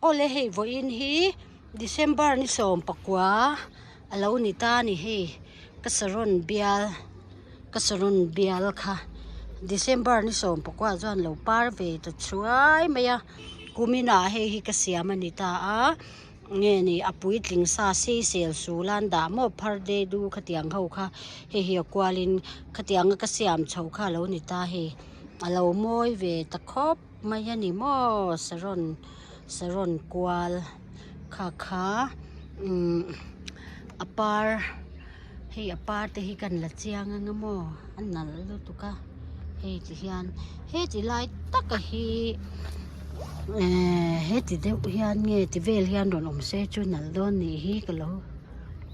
Awle hei vawiin hi December ni 19 a lo ni ta a ni hei ka saron bial ka saron bial kha December ni 19 chuan lo par ve ta chhuai mai a kuminah hei hi ka siam a ni ta a nge ni a puitling sa sei sel sul a an dah maw phar de du khatiang ho kha hei hi a kualin khatianga ka siam chho kha a lo ni ta hei a lo mawi ve ta khawp. Mai a ni maw saron saron kual kha kha umm a par hei a par te hi kan la chiang anga maw a nalh lutuk a hei ti hian heti lai taka hi ehh heti deuh hian nge ti vel hian rawn awm se chu nalh dawn nih hi ka lo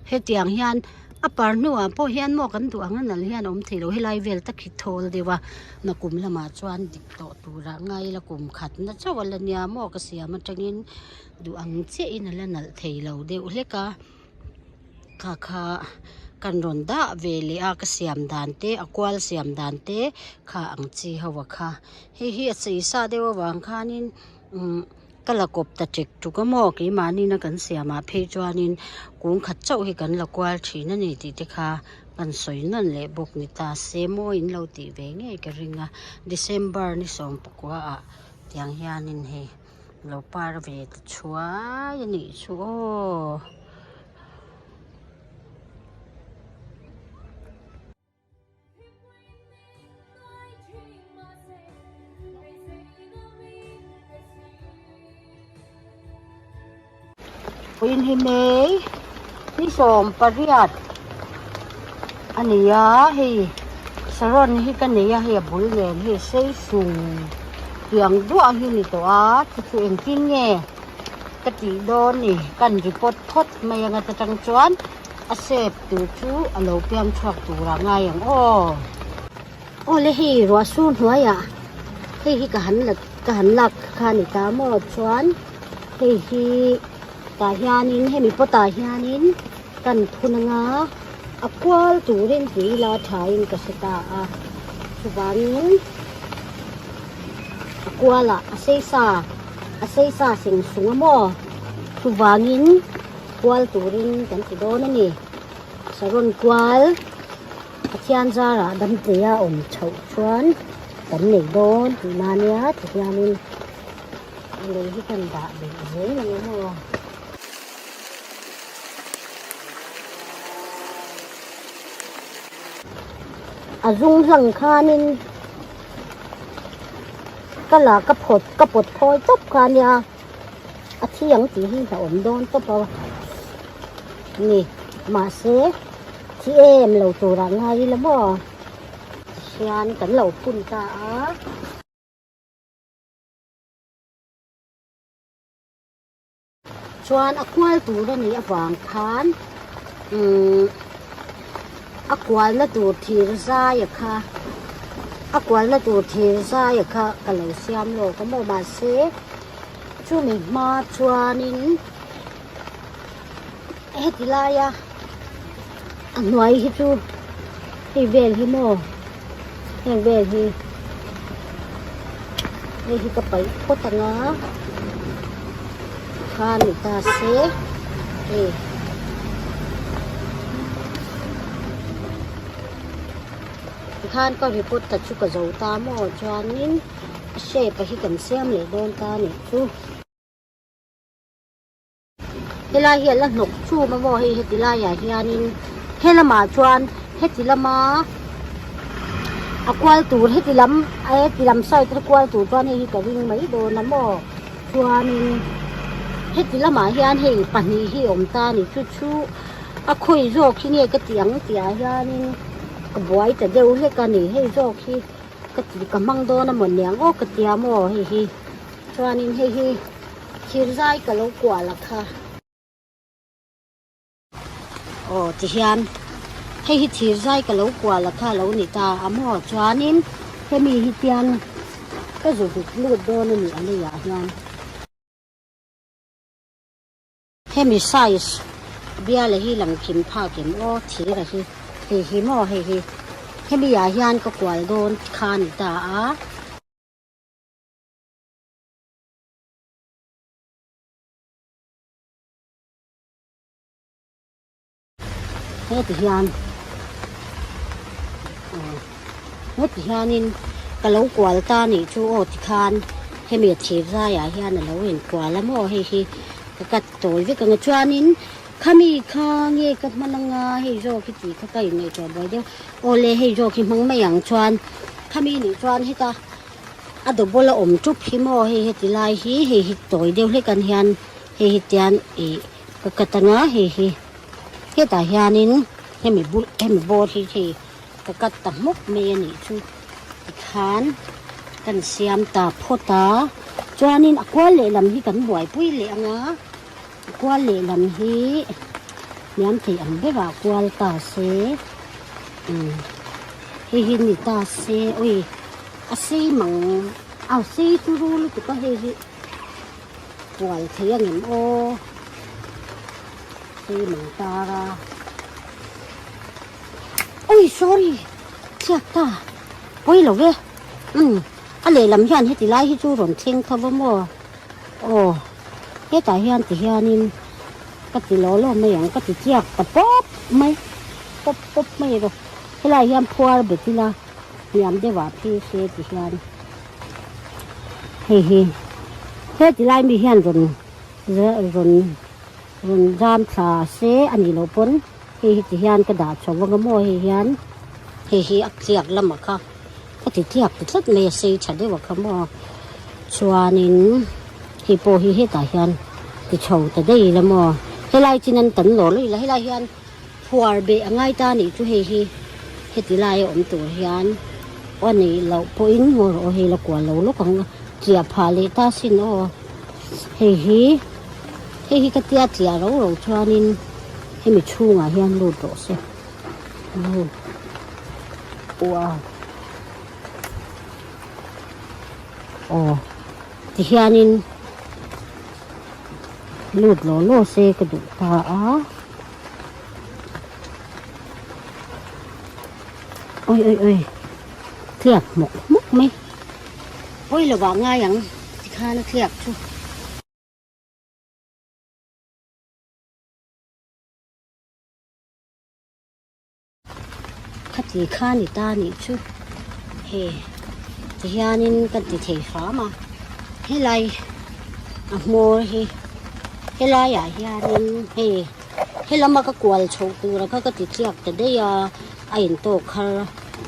hetiang hian. A par hnuah pawh hian maw kan duh ang a nalh hian a awm thei lo helai vel tak hi thawl deuh a nakum lamah chuan dik tawh turah ngai ila kum khat na chauh a la nia maw ka siam atangin duh ang chiahin a la nalh thei lo deuh hlek a kha kha kan rawn dah ve leh a ka siam dan te a kual siam dan te kha ang chi ho a kha hei hi a chei sa deuh avang khanin umm. Ka la kawp ta ṭek ṭuk a maw keimahni na kan siamah phei chuanin kung khat chauh hi kan la kual ṭhin a ni tih te kha kan sawi nawn leh bawk ni ta se maw in lo tih ve ngei ka ring a December ni 19 ah tiang hianin hei lo par ve ta chhuai a nih chu aw. Puin hi May ni 18 a ni a hei saron hi ka nei a hei a bul nen hei sei sung tiang duah hi a ni tawh a chu chu engtin nge ka tih dawn ni kan report phawt mai anga ta tang chuan. A sep tur chu a lo piang chhuak turah ngai ang aw. Awle hei ruah sur hnuaiah hei hi ka han la ka han lak kha a ni ta maw chuan hei hi tah hianin hemi pot ah hianin kan phun anga a kual turin tui ila thain ka hre ta a chuvangin a kualah a sei sa a sei sa seng sung a maw chuvangin. Kual turin kan ti dawn a ni. Saron kual Pathian zarah dampuia awm chhoh chuan kan nei dawn tih na nia ti hianin a lei hi kan dah belh zel ang emaw. A zung hlang khanin ka la ka phawt ka pawt phawi tawp kha nia. A thiang tih hi a awm dawn tawp a ni mahse thi em lo turah ngai ila maw tihian kan lo phun ta a. Chuan a kual tur a nih avang khan umm a kualna tur thir zai a kha a kualna tur thir zai a kha ka lo siam lawk a maw mahse chumi hma chuanin heti laia a hnuai hi chu hei vel hi maw heng vel hi hei hi ka paih phawt anga kha ni ta se hei tikhan ka report ta chu ka zo ta maw chuanin a shape a hi kan siam leh dawn ta a nih chu. Helai hi a la hnawk chum a maw hei heti laiah hianin he lamah chuan heti lama a kual tur heti lam heti lam side a kual tur chuan hei hi ka ring mai dawn a maw chuanin heti lamah hian hei pahnih hi a awm ta a ni chu chu a khawi zawk hi nge ka tih ang tih ah hianin ka buai ta deuh hlek a ni hei zawk hi ka ti ka hmang dawn a maw niang aw ka tia maw hei hi chuanin hei hi. Thir zai ka lo kual a kha. Aw tihian hei hi thir zai ka lo kual a kha lo ni ta a maw chuanin hemi hi tian ka zu vit lut dawn a ni a leiah hian. Hemi size biala hi lang kim phak em aw thir a hi hei hi maw hei hi hemi ah hian ka kual dawn kha a ni ta a. Heti hian heti hianin ka lo kual ta nih chu aw tikhan hemi a thir zaiah hian a lo inkual a maw hei hi ka cut tawi vek ang a chuanin khami kha nge ka hman anga hei zawk hi tih kha ka inngaihtuah buai deuh awle hei zawk hi hmang mai ang chuan khami nih chuan heta a double a awm tup hi maw hei heti lai hi hei hi tawi deuh hlek an hian hei hi tian ih ka cut anga hei hi. Hetah hianin hemi bul hemi bawr hi hei ka cut ta hmawk mai a nih chu tikhan kan siam ta phawt a chuanin a kual lehlam hi kan buaipui leh ang a a kual lehlam hi hniam thei ang berah kual ta se umm hei hi ni ta se awi a sei mang a sei turu lutuk a hei hi. Kual thei angem aw hei mang tar a oi sorry chhiat ta pawi lo ve umm a lehlam hian heti lai hi chu rawn thleng kha va maw aw hetah hian ti hianin ka ti law law mai ang ka ti chiak ta pawp mai pawp pawp mai rawh helai hian phuar bet ila hniam deuh ah phei se ti hian. Hei hi heti lai mi hian rawn rawn rawn zam thla se a nih loh pawn hei hi ti hian ka dah chho vang a maw hei hian hei hi a tliak lamah kha ka ti tliak ti tlat mai a sei tha deuh a kha maw chuanin hei pawh hi hetah hian ti chho ta daih ila maw helai chin an tan lawr lawih la helai hian Phuar beh a ngai ta nih chu hei hi heti lai a awm tur hian aw neih loh pawhin ngaw rawh aw hei la kual lo lawk ang a tliah phah leh ta sin aw hei hi hei hi ka tia tliah ro ro chuanin hemi chhungah hian lut rawh se wow aw tihianin. Lut law law se ka duh ta a. Oi oi oi tliak hmawk hmawk mai. Pawi lovah ngai ang tikhan a tliak chu. Khati kha ni ta nih chu he tihianin ka ti thei hram a helai a hmawr hi helai ah hianin hei helama ka kual chhoh tur a kha ka ti tliak ta daih a a intawk har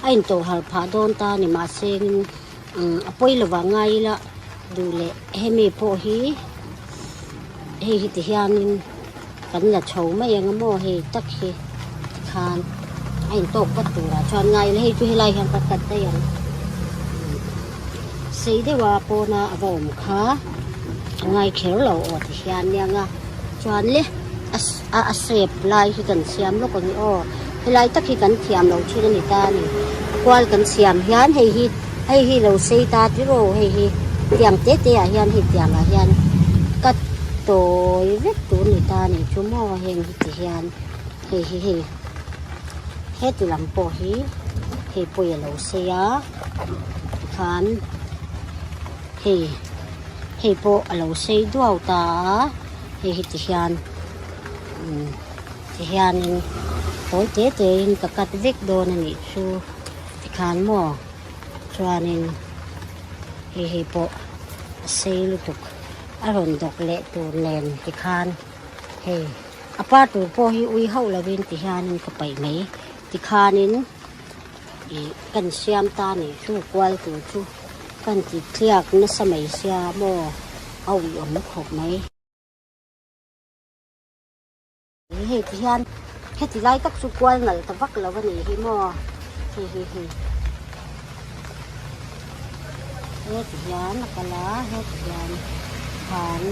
a intawh har phah dawn ta ni mahse a pawi lovah ngai ila duh leh hemi pawh hi hei hi ti hianin kan la chho mai ang a maw hei tak hi tikhan a intawk vat turah chuan ngai ila hei chu helai hian ka cut daih ang sei deuh a pawna a va awm kha a ngai kher lo aw ti hian nia nga chuan le a a shape lai hi kan siam lawk ang i aw helai tak hi kan thiam lo thin a ni ta a ni kual kan siam hian hei hi hei hi lo sei ta tiraw hei hi tiang te te ah hian hei tiang ah hian cut tawi vek tur a ni ta a ni chu maw heng hi ti hian hei hi hei heti lam pawh hi hei pawh a lo sei a tikhan hei hei pawh a lo sei duau ta a hei hi ti hian umm ti hianin tawi te te in ka cut vek dawn a nih chu tikhan maw chuanin hei hei pawh a sei lutuk a rawn dawk leh tur nen tikhan hei a par tur pawh hi ui hauh lovin ti hianin ka paih mai tikhanin ih kan siam ta nih chu kual tur chu kan ti tliak nasa mai sia maw a uiawm khawp mai. Hei ti hian heti lai tak chu kual nalh ta vak lo a nih hi maw hei hi hei heti hian a kal a heti hian khan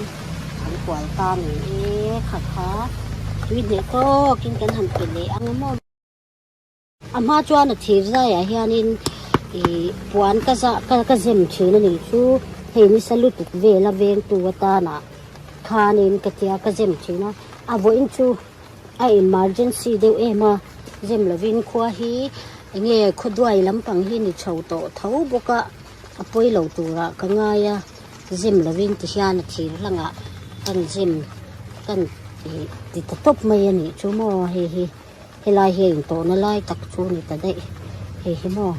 an kual ta ni e kha kha tui hneh tawkin kan han pe leh ang a maw. A hma chuan a thir zaiah hianin ih puan ka zah ka ka zem thin a nih chu hei nisa lutuk vela vengtu atana khanin ka tia ka zem thin a a vawiin chu a emergency deuh em a zem lovin khua hi eng nge khawduai lampang hi ni chho tawh tho bawk a a pawi lo turah ka ngai a zem lovin ti hian a thir hlangah kan zem kan ih ti ta tawp mai a nih chu maw hei hi. Helai hi a intawhna lai tak chu a ni ta daih. Hei hi maw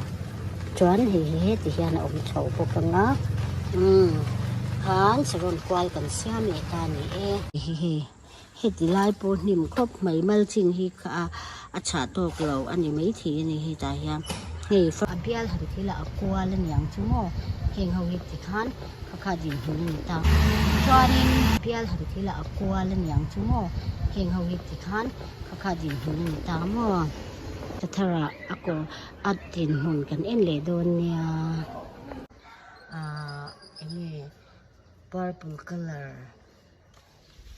chuan hei hi heti hian a awm chho bawk ang a umm khan saron kual kan siam leh ta a ni e. Hei hi hei heti lai pawh hnim khawp mai malching hi kha a a chhah tawk lo a ni maithei a ni hetah hian hei a bial han thil a a kual a niang chu maw heng ho hi tikhan kha kha dinhmun a ni ta chuanin bial han thil a a kual a niang chu maw heng ho hi tikhan kha kha dinhmun a ni ta maw ka tharah a kawr a dinhmun kan en leh dawn nia ahh enge purple colour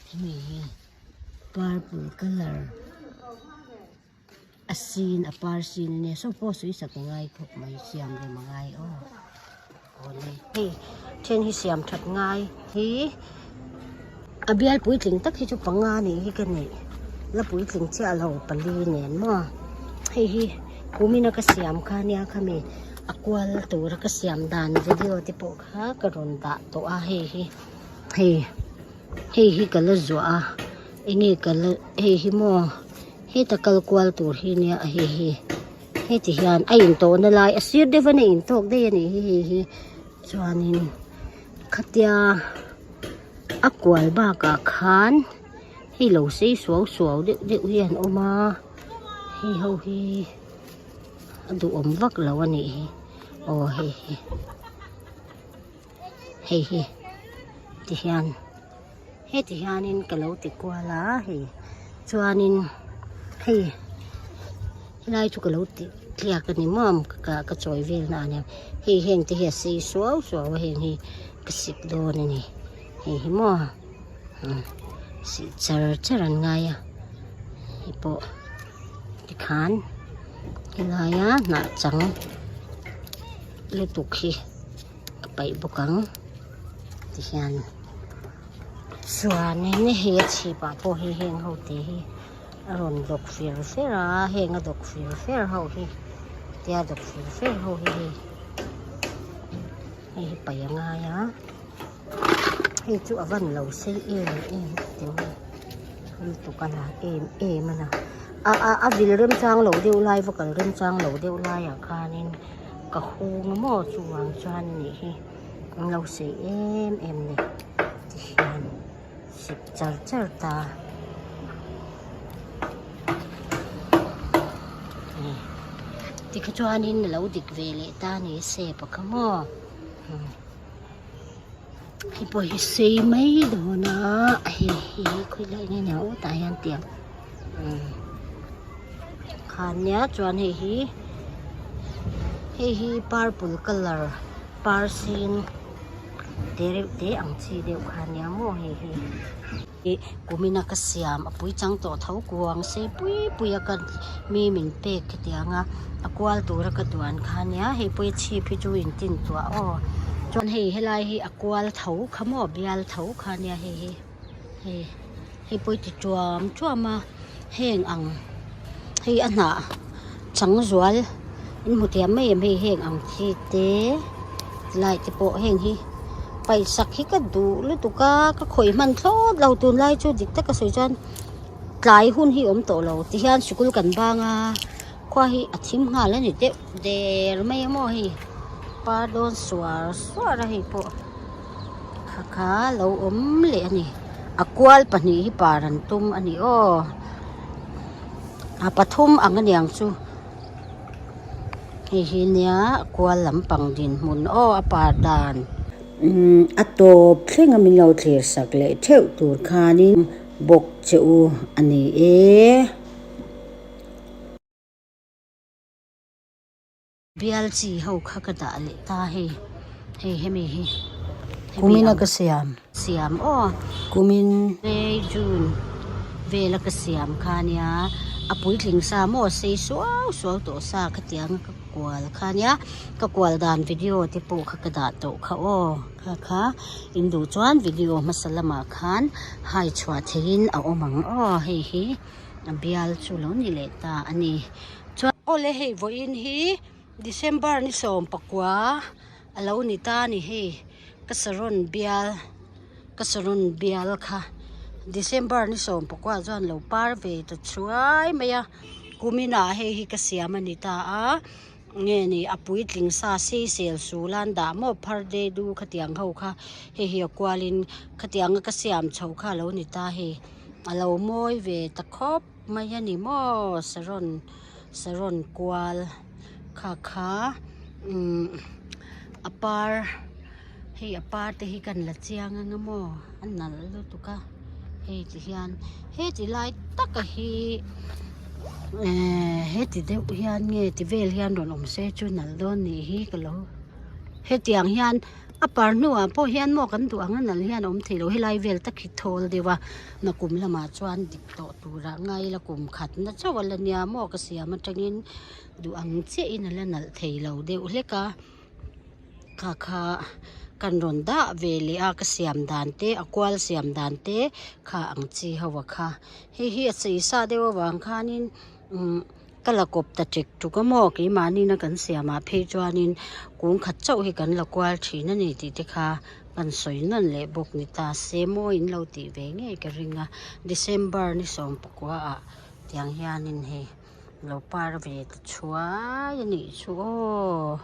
hemi hi purple colour a sin a par sin a nia saw pawh sawi sak a ngai khawp mai siam rem a ngai aw awle hei then hi siam that ngai hi a bial puitling tak hi chu panga nih hi ka neih la puitling chiah lo pali nen maw hei hi kumina ka siam kha nia khami a kual tura ka siam dan video te pawh kha ka rawn dah tawh a hei hi hei hei hi ka la zuah a enge ka la hei hi maw heta kal kual tur hi nia a hei hi heti hian a intawhna lai a sir deuh a intawk daih a nih hi hei hi chuanin khatia a kual bakah khan hei lo sei suau suau deuh deuh hi an awm a hei ho hi a duhawm vak lo a nih hi aw hei hi hei hi ti hian heti hianin ka lo ti kual a hei chuanin hei helai chu ka lo ti tliak a ni maw ka ka chawi vel na a nia hei heng te hi a sei suau suau a heng hi ka sik dawn a ni hei hi maw sih char char an ngai a hei pawh tikhan helaia hnah chang lutuk hi ka paih bawk ang tihian chuanin hei a chhipah pawh hi heng ho te hi a rawn dawk fer fer a heng a dawk fer fer ho hi tia dawk fer fer ho hi hei hei hi paih a ngai a hei chu a van lo sei em em ti mai lutuk a la em em a na a a a vil remchang lo deuh lai va kal remchang lo deuh laiah khanin ka hung a maw chuvang chuan a nih hi an lo sei em em ni tihian sik char char ta tikha chuanin a lo dik ve leh ta a ni sep a kha maw hei pawh hi sei mai dawn a hei hi khawilai nge ni ang aw tah hian tiang khan nia chuan hei hi hei hi purple colour par sin te reuh te ang chi deuh kha nia maw hei hi ih kumina ka siam a pui chang tawh tho kuang sei pui pui a ka mi min pek khitiang a a kual tura ka duan kha nia hei pawh hi chhip hi chu in tin tuah aw chuan hei helai hi a kual tho kha maw bial tho kha nia hei hi hei hei pawh hi ti tuam tuam a heng ang hei a hnah chang zual in hmu thiam mai em hei heng ang chi te tilai te pawh heng hi paihsak hi ka duh lutuk a ka khawih hman thlawt lo tunlai chu dik taka sawi chuan tlai hun hi awm tawh lo tihian sikul kan bang a khua hi a thim nghal a ni deuh der mai a maw hei par dawn suar suar a hei pawh. Kha kha lo awm leh a ni a kual pahnih hi par an tum a ni aw a pathum ang a niang chu hei hi nia a kual lampang dinhmun aw a par dan. Umm a tawp thleng a min lo thlir sak leh theuh tur khanin bawk che u a ni e. Bial chi ho kha ka dah leh ta hei hei hemi hi Kumin a ka siam. Siam aw. Kumin. May June vel a ka siam kha nia a puitling sa maw sei suau suau tawh sa ka tiang a ka kual kha nia ka kual dan video te pawh kha ka dah tawh kha aw kha kha in duh chuan video hmasa lamah khan hai chhuah theihin a awm ang aw hei hi a bial chu lo ni leh ta a ni. Chuan awle hei vawiin hi December ni 19 a lo ni ta a ni hei ka saron bial ka saron bial kha December ni 19 chuan lo par ve ta chhuai mai a. Kuminah hei hi ka siam a ni ta a, nge ni a puitling sa seisel sul a an dah maw phar de du khatiang ho kha hei hi a kualin khatianga ka siam chho kha a lo ni ta hei a lo mawi ve ta khawp mai a ni maw saron saron kual kha kha umm a par hei a par te hi kan la chiang anga maw a nalh lutuk a hei ti hian heti lai taka hi ehh heti deuh hian nge ti vel hian rawn awm se chu nalh dawn nih hi ka lo hetiang hian a par hnuah pawh hian maw kan duh ang a nalh hian a awm theilo helai vel tak hi thawl deuh a nakum lamah chuan dik tawh turah ngai ila kum khat na chauh a la nia maw ka siam atangin duh ang chiahin a la nalh theilo deuh hlek a. Kha kha kan rawn dah ve leh a ka siam dan te a kual siam dan te kha ang chi ho a kha hei hi a chei sa deuh avang khanin umm ka la kawp ta ṭek ṭuk a maw keimahni na kan siam ah phei chuanin kung khat chauh hi kan la kual ṭhin a ni tih te kha kan sawi nawn leh bawk ni ta se maw in lo tih ve ngei ka ring a December ni sawmpakua ah tiang hianin hei. Lo par ve ta chhuai a nih chu aw.